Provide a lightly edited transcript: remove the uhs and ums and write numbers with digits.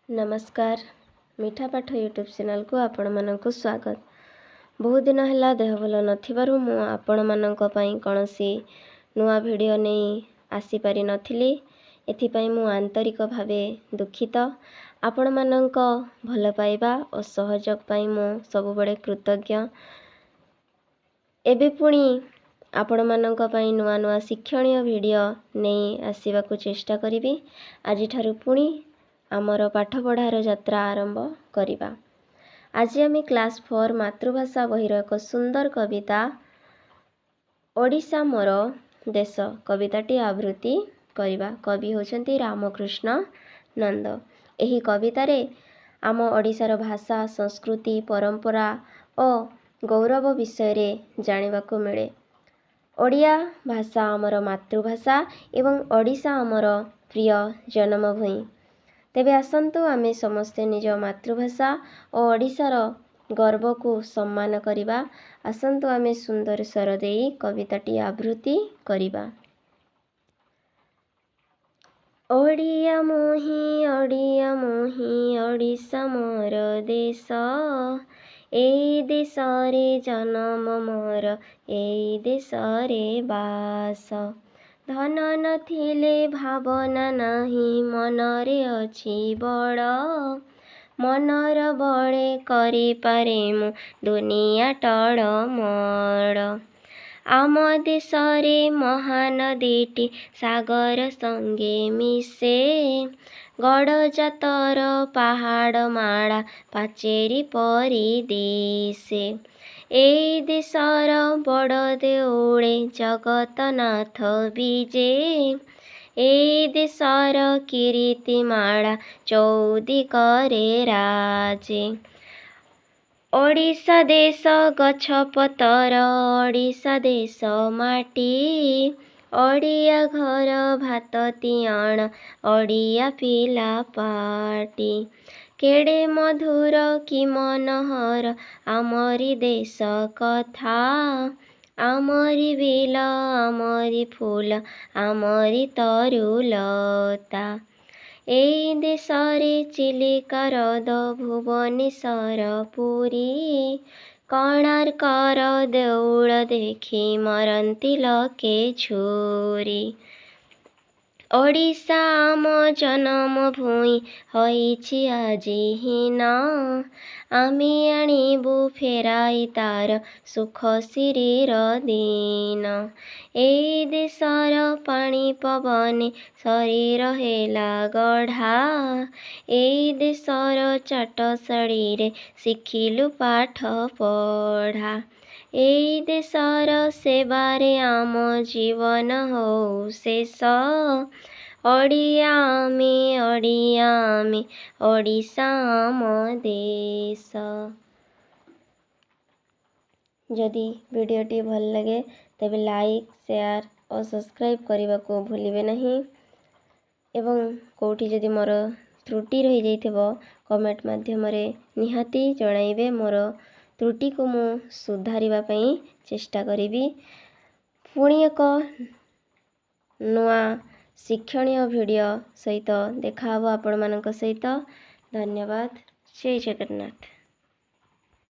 ନମସ୍କାର, ମିଠା ପାଠ ୟୁଟ୍ୟୁବ୍ ଚ୍ୟାନେଲ୍କୁ ଆପଣମାନଙ୍କୁ ସ୍ୱାଗତ। ବହୁତ ଦିନ ହେଲା ଦେହ ଭଲ ନଥିବାରୁ ମୁଁ ଆପଣମାନଙ୍କ ପାଇଁ କୌଣସି ନୂଆ ଭିଡ଼ିଓ ନେଇ ଆସିପାରିନଥିଲି। ଏଥିପାଇଁ ମୁଁ ଆନ୍ତରିକ ଭାବେ ଦୁଃଖିତ। ଆପଣମାନଙ୍କ ଭଲ ପାଇବା ଓ ସହଯୋଗ ପାଇଁ ମୁଁ ସବୁବେଳେ କୃତଜ୍ଞ। ଏବେ ପୁଣି ଆପଣମାନଙ୍କ ପାଇଁ ନୂଆ ନୂଆ ଶିକ୍ଷଣୀୟ ଭିଡ଼ିଓ ନେଇ ଆସିବାକୁ ଚେଷ୍ଟା କରିବି। ଆଜିଠାରୁ ପୁଣି ଆମର ପାଠପଢ଼ାର ଯାତ୍ରା ଆରମ୍ଭ କରିବା। ଆଜି ଆମେ କ୍ଲାସ୍ 4 ମାତୃଭାଷା ବହିର ଏକ ସୁନ୍ଦର କବିତା ଓଡ଼ିଶା ମୋର ଦେଶ କବିତାଟି ଆବୃତ୍ତି କରିବା। କବି ହେଉଛନ୍ତି ରାମକୃଷ୍ଣ ନନ୍ଦ। ଏହି କବିତାରେ ଆମ ଓଡ଼ିଶାର ଭାଷା, ସଂସ୍କୃତି, ପରମ୍ପରା ଓ ଗୌରବ ବିଷୟରେ ଜାଣିବାକୁ ମିଳେ। ଓଡ଼ିଆ ଭାଷା ଆମର ମାତୃଭାଷା ଏବଂ ଓଡ଼ିଶା ଆମର ପ୍ରିୟ ଜନ୍ମଭୂଇଁ। ତେବେ ଆସନ୍ତୁ ଆମେ ସମସ୍ତେ ନିଜ ମାତୃଭାଷା ଓ ଓଡ଼ିଶାର ଗର୍ବକୁ ସମ୍ମାନ କରିବା। ଆସନ୍ତୁ ଆମେ ସୁନ୍ଦର ସ୍ୱର ଦେଇ କବିତାଟି ଆବୃତ୍ତି କରିବା। ଓଡ଼ିଆ ମୁହିଁ, ଓଡ଼ିଆ ମୁହିଁ, ଓଡ଼ିଶା ମୋର ଦେଶ। ଏଇ ଦେଶରେ ଜନମ ମୋର, ଏଇ ଦେଶରେ ବାସ। ଧନ ନଥିଲେ ଭାବନା ନାହିଁ, ମନରେ ଅଛି ବଳ। ମନର ବଳେ କରିପାରେ ମୁଁ ଦୁନିଆ ଟଳମଳ। ଆମ ଦେଶରେ ମହାନଦୀଟି ସାଗର ସଙ୍ଗେ ମିଶେ। ଗଡ଼ଜାତର ପାହାଡ଼ମାଳା ପାଚେରୀ ପରି ଦିଶେ। ଏଇ ଦେଶର ବଡ଼ ଦେଉଳେ ଜଗତନାଥ ବିଜେ। ଏଇ ଦେଶର କୀର୍ତ୍ତିମାଳା ଚଉଦିଗରେ ରାଜେ। ଓଡ଼ିଶା ଦେଶ ଗଛ ପତର, ଓଡ଼ିଶା ଦେଶ ମାଟି। ଓଡ଼ିଆ ଘର ଭାତ ତିଅଣ, ଓଡ଼ିଆ ପିଲା ପାଟି। କେଡ଼େ ମଧୁର କି ମନୋହର ଆମରି ଦେଶ କଥା। ଆମରି ବିଲ, ଆମରି ଫୁଲ, ଆମରି ତରୁଲତା। ଏଇ ଦେଶରେ ଚିଲିକା ହ୍ରଦ, ଭୁବନେଶ୍ୱର, ପୁରୀ। କୋଣାର୍କର ଦେଉଳ ଦେଖି ମରନ୍ତି ଲୋକେ ଝୁରି। ଓଡ଼ିଶା ଆମ ଜନମ ଭୂଇଁ ହୋଇଛି ଆଜି ହୀନ। ଆମେ ଆଣିବୁ ଫେରାଇ ତାର ସୁଖ ଶିରିର ଦିନ। ଏଇ ଦେଶର ପାଣି ପବନେ ଶରୀର ହେଲା ଗଢ଼ା। ଏଇ ଦେଶର ଚାଟଶାଳୀରେ ଶିଖିଲୁ ପାଠ ପଢ଼ା। ଏଇ ଦେଶର ସେବାରେ ଆମ ଜୀବନ ହଉ ଶେଷ। ଓଡ଼ିଆ ଆମେ, ଓଡ଼ିଆ ଆମେ, ଓଡ଼ିଶା ଆମ ଦେଶ। ଯଦି ଭିଡ଼ିଓଟି ଭଲ ଲାଗେ, ତେବେ ଲାଇକ୍, ସେୟାର ଓ ସବସ୍କ୍ରାଇବ୍ କରିବାକୁ ଭୁଲିବେ ନାହିଁ। ଏବଂ କେଉଁଠି ଯଦି ମୋର ତ୍ରୁଟି ରହିଯାଇଥିବ, କମେଣ୍ଟ ମାଧ୍ୟମରେ ନିହାତି ଜଣାଇବେ। ମୋର ତ୍ରୁଟିକୁ ମୁଁ ସୁଧାରିବା ପାଇଁ ଚେଷ୍ଟା କରିବି। ପୁଣି ଏକ ନୂଆ ଶିକ୍ଷଣୀୟ ଭିଡ଼ିଓ ସହିତ ଦେଖାହେବ ଆପଣମାନଙ୍କ ସହିତ। ଧନ୍ୟବାଦ। ଜୟ ଜଗନ୍ନାଥ।